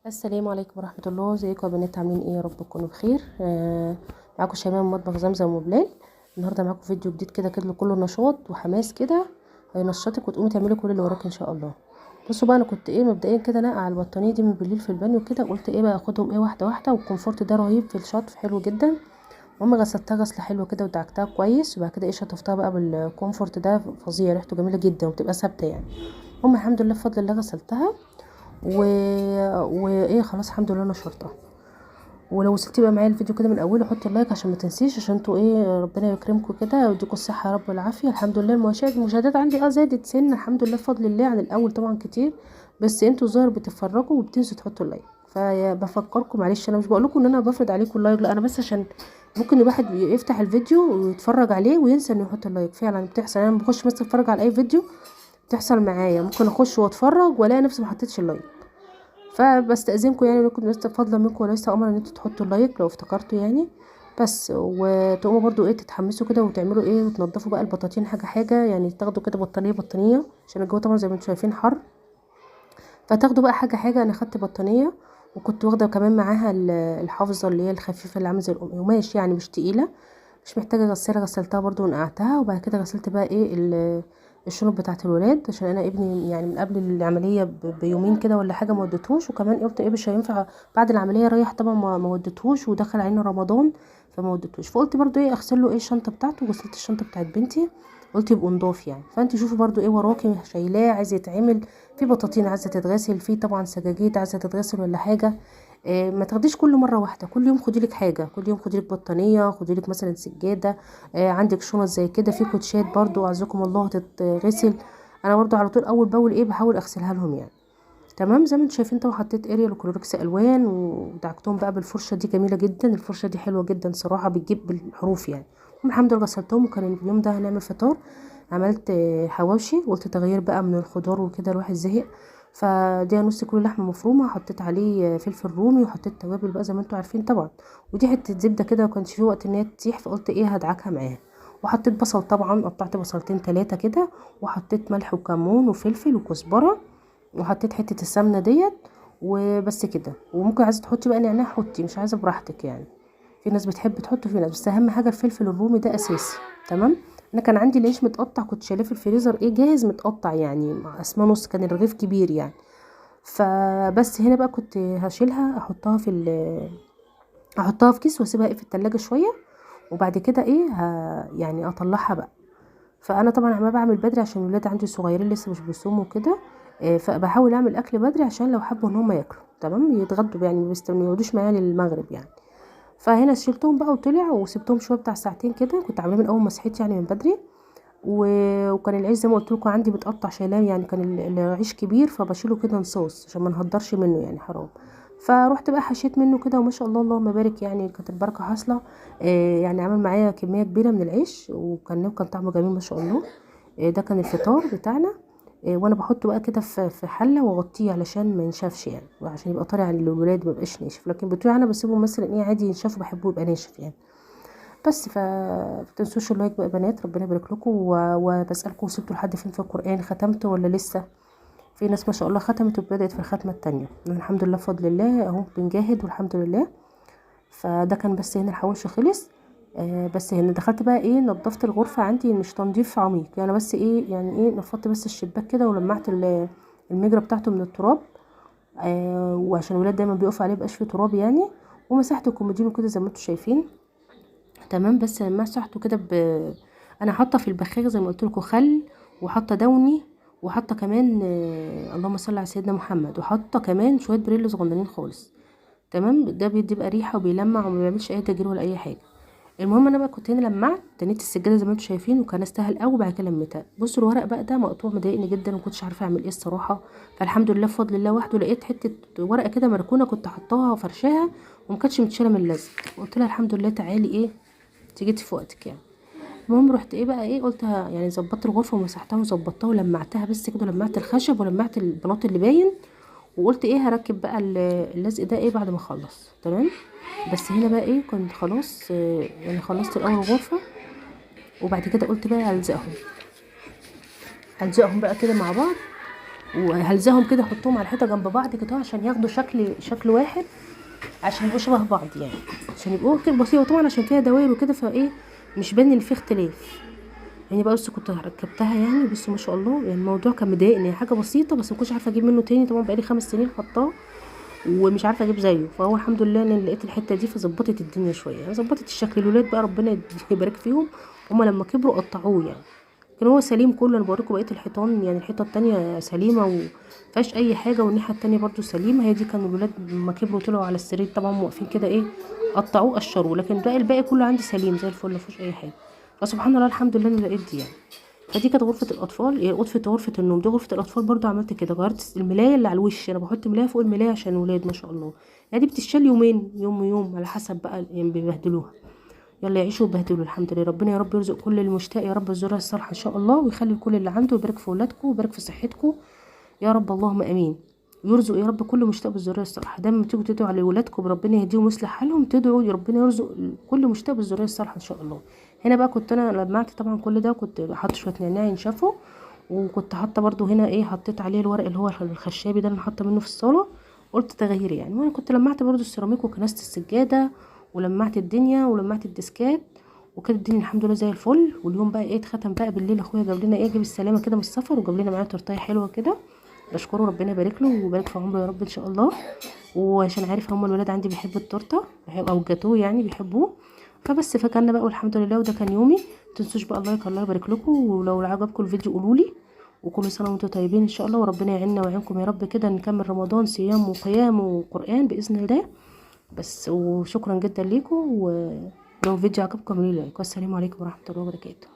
السلام عليكم ورحمة الله. ازيكم يا بنات؟ عاملين ايه؟ يا رب تكونوا بخير. معاكم شيماء من مطبخ زمزم وبلال. النهارده معاكم فيديو جديد كده كده كله نشاط وحماس كده، هينشطك وتقومي تعملي كل اللي وراك ان شاء الله. بصوا بقى، انا كنت ايه مبدئيا كده نقع البطانيه دي من بالليل في البانيو كده، قلت ايه بقى اخدهم ايه واحدة واحده، والكومفورت ده رهيب في الشطف، حلو جدا. المهم غسلتها غسله حلوة كده ودعكتها كويس، وبعد كده ايه شطفتها بقى بالكومفورت ده، فظيع، ريحته جميلة جدا وبتبقى ثابتة يعني. المهم الحمد لله بفضل الله غسلتها و... وايه خلاص الحمد لله نشرتها. ولو وصلتي بقى معايا الفيديو كده من اوله حطي like عشان ما تنسيش، عشان انتوا ايه ربنا يكرمكم كده ويديكم الصحة يا رب والعافية. الحمد لله المشاهدات عندي زادت سن الحمد لله بفضل الله عن الاول طبعا كتير، بس انتوا الظاهر بتتفرجوا وبتنسوا تحطوا ال like، فبفكركم معلش. انا مش بقول لكم ان انا بفرض عليكم ال like، لا انا بس عشان ممكن الواحد يفتح الفيديو ويتفرج عليه وينسى انه يحط ال like. فعلا بتحصل، انا بخش مثلا اتفرج على اي فيديو بتحصل معايا، ممكن اخش واتفرج والاقي نفسي ما حطيتش ال like، فبستأذنكم يعني منكم بس فضلا منكم وليس امرا ان انتوا تحطوا ال like لو افتكرتوا يعني بس. وتقوموا برضو ايه تتحمسوا كده وتعملوا ايه وتنضفوا بقى البطاطين حاجة حاجة يعني، تاخدوا كده بطانيه بطانيه عشان الجو طبعا زي ما انتم شايفين حر، فتاخدوا بقى حاجة حاجة. انا خدت بطانيه وكنت واخده كمان معاها الحافظة اللي هي الخفيفة اللي عامله زي القماش يعني مش تقيلة، مش محتاجه غسالة، غسلتها برضو ونقعتها. وبعد كده غسلت بقى ايه الشنط بتاعه الولاد، عشان انا ابني يعني من قبل العملية بيومين كده ولا حاجة ما وديتهوش، وكمان قلت ايه مش هينفع بعد العملية رايح طبعا ما وديتهوش، ودخل علينا رمضان فما وديتهوش، فقلت برضو ايه اغسل له ايه الشنطة بتاعته. وغسلت الشنطة بتاعه بنتي قلت يبقوا نضاف يعني. فانت شوفي برضو ايه وراكي شايلاه عايزه يتعمل، في بطاطين عايزه تتغسل، في طبعا سجاجيد عايزه تتغسل ولا حاجة. إيه ما تاخديش كل مرة واحدة، كل يوم خدي لك حاجة، كل يوم خدي لك بطانيه، خدي لك مثلا سجادة، إيه عندك شنط زي كده، في كوتشات برضو اعزكم الله تتغسل. انا برضو على طول اول باول ايه بحاول اغسلها لهم يعني. تمام زي ما انتم شايفين طبعا حطيت اريال وكلوركس الوان ودعكتهم بقى بالفرشه دي، جميلة جدا الفرشة دي، حلوة جدا صراحة، بتجيب بالحروف يعني. الحمد لله غسلتهم. وكان اليوم ده هنعمل فطار، عملت حواوشي، وقلت تغيير بقى من الخضار وكده الواحد زهق، فدي نص كيلو لحمه مفرومه حطيت عليه فلفل رومي وحطيت توابل بقى زي ما انتم عارفين طبعا، ودي حتة زبدة كده ما كانش فيه وقت ان هي تسيح، فقلت ايه هدعكها معاها. وحطيت بصل طبعا، قطعت بصلتين 3 كده، وحطيت ملح وكمون وفلفل وكزبره، وحطيت حتة السمنة ديت وبس كده. وممكن عايزه تحطي بقى نعناع حطي، مش عايزه براحتك يعني، في ناس بتحب تحط وفي ناس، بس اهم حاجة الفلفل الرومي ده اساسي. تمام انا كان عندي العيش متقطع، كنت شايلاه في الفريزر ايه جاهز متقطع يعني اسمه نص، كان الرغيف كبير يعني. فبس هنا بقى كنت هشيلها احطها في احطها في كيس واسيبها ايه في التلاجة شوية، وبعد كده ايه يعني اطلعها بقى. فانا طبعا عماله بعمل بدري عشان الولاد عندي صغيرين لسه مش بيصوموا كده، فبحاول اعمل اكل بدري عشان لو حبوا ان هم ياكلوا تمام يتغدوا يعني، ما يقعدوش معايا للمغرب يعني. فهنا شلتهم بقى وطلع وسبتهم شوية بتاع ساعتين كده، كنت عاملاه من اول ما صحيت يعني من بدري. وكان العيش زي ما قلت لكم عندي متقطع شايلاه يعني، كان العيش كبير فبشيله كده نصاص عشان ما نهدرش منه يعني حرام. فروحت بقى حشيت منه كده وما شاء الله اللهم بارك يعني، كانت البركة حاصله، يعني عمل معايا كمية كبيرة من العيش، وكان طعمه جميل ما شاء الله. ده كان الفطار بتاعنا. وانا بحطه بقى كده في حله واغطيه علشان ما ينشفش يعني، وعشان يبقى طري على الولاد ما يبقاش ناشف. لكن بتوعي انا بسيبه مثلا ايه عادي ينشفوا، بحبه يبقى ناشف يعني بس. فتنسوش ال like بقى يا بنات، ربنا يبارك لكم. وبسالكم وصلتوا لحد فين في القران، ختمتوا ولا لسه؟ في ناس ما شاء الله ختمت وبدات في الختمة الثانية، الحمد لله بفضل الله اهو بنجاهد والحمد لله. فده كان بس هنا الحواوشي خلص. بس هنا دخلت بقى ايه نظفت الغرفة عندي، مش تنظيف عميق يعني، بس ايه يعني ايه نفضت بس الشباك كده ولمعت المجرى بتاعته من التراب، وعشان الولاد دايما بيقفوا عليه مبقاش فيه تراب يعني. ومسحت الكومودينو كده زي ما انتم شايفين تمام. بس مسحته كده انا حاطه في البخاخ زي ما قلت لكم خل، وحاطه دوني، وحاطه كمان اللهم صل على سيدنا محمد، وحاطه كمان شوية بريل صغننين خالص تمام. ده بيدي بقى ريحه وبيلمع وما بيعملش اي تجريح ولا اي حاجة. المهم انا بقى كنت هنا لمعت تنيت السجادة زي ما انتم شايفين، وكنستها الاول وبعد كده لميتها. بصوا الورق بقى ده مقطوع مضايقني جدا ومكنتش عارفه اعمل ايه الصراحة، فالحمد لله بفضل الله وحده لقيت حتة ورقة كده مركونة كنت حطاها وفرشاها وما كانتش متشاله من اللزق، قلت لها الحمد لله تعالي ايه تيجي في وقتك يعني. المهم رحت ايه بقى ايه قلت يعني ظبطت الغرفة ومسحتها وظبطتها ولمعتها بس كده، ولمعت الخشب ولمعت البلاط اللي باين، وقلت ايه هركب بقى اللزق ده ايه بعد ما اخلص تمام. بس هنا بقى ايه كنت خلاص يعني خلصت الاول الغرفة، وبعد كده قلت بقى هلزقهم بقى كده مع بعض. وهلزهم كده احطهم على الحيطة جنب بعض كده عشان ياخدوا شكل واحد، عشان يبقوا شبه بعض يعني، عشان يبقوا كده بسيطة. طبعا عشان فيها دواير وكده فايه مش باين ان في اختلاف يعني. بقى بس كنت ركبتها يعني، بصوا ما شاء الله يعني الموضوع كان مضايقني، حاجة بسيطة بس ما كنتش عارفه اجيب منه تاني. طبعا بقالي 5 سنين حطاه ومش عارفه اجيب زيه، فهو الحمد لله ان لقيت الحتة دي فظبطت الدنيا شوية يعني، ظبطت الشكل. الولاد بقى ربنا يبارك فيهم، هما لما كبروا قطعوه يعني، كان هو سليم كله. انا بوريكم بقية الحيطان يعني، الحيطة التانية سليمة ومفيهاش اي حاجة، والناحية التانية برضو سليمة. هي دي كانوا الولاد لما كبروا طلعوا على السرير طبعا واقفين كده ايه، قطعوه قشروه، لكن باقي الباقي كله عندي سليم زي الفل مفيهوش اي حاجة. فسبحان الله الحمد لله انا لقيت دي يعني. فدي كانت غرفة الاطفال، يعني غرفة النوم. دي غرفة الاطفال برضو عملت كده، غيرت الملايه اللي على الوش، انا بحط ملايه فوق الملايه عشان الولاد ما شاء الله يعني، دي بتشال يومين، يوم ويوم على حسب بقى يعني، بيبهدلوها. يلا يعيشوا ويبهدلوا الحمد لله. ربنا يا رب يرزق كل المشتاق يا رب الذرية الصالحة ان شاء الله، ويخلي كل اللي عنده، ويبارك في ولادكم ويبارك في صحتكم يا رب، اللهم امين. ويرزق يا رب كل مشتاق بالذريه الصالحة. دايما تيجوا تدعوا على ولادكم ربنا يهديهم ويصلح حالهم، تدعوا يا ربنا يرزق كل مشتاق بالذريه الصالحة ان شاء الله. هنا بقى كنت انا لمعت طبعا كل ده، وكنت حاطه شوية نعناع ينشفوا، وكنت حاطه برده هنا ايه، حطيت عليه الورق اللي هو الخشابي ده اللي حاطه منه في الصاله، قلت تغيير يعني. وانا كنت لمعت برده السيراميك وكنست السجادة ولمعت الدنيا ولمعت الديسكات، وكانت الدنيا الحمد لله زي الفل. واليوم بقى ايه اتختم بقى بالليل، اخويا جاب لنا ايه، جاب السلامة كده من السفر، وجاب لنا معاه تورتايه حلوة كده، بشكره ربنا يبارك له ويبارك في عمره يا رب ان شاء الله. وعشان عارف هم الولاد عندي بيحبوا التورتة او الجاتوه يعني بيحبوه، فبس فكلنا بقى والحمد لله. وده كان يومي. متنسوش بقى ال like، الله يبارك لكم، ولو عجبكم الفيديو قولوا لي، وكل سنة وانتم طيبين ان شاء الله، وربنا يعيننا ويعينكم يا رب كده نكمل رمضان صيام وقيام وقران باذن الله. بس وشكرا جدا ليكم، ولو الفيديو عجبكم اعملوا like، والسلام عليكم ورحمة الله وبركاته.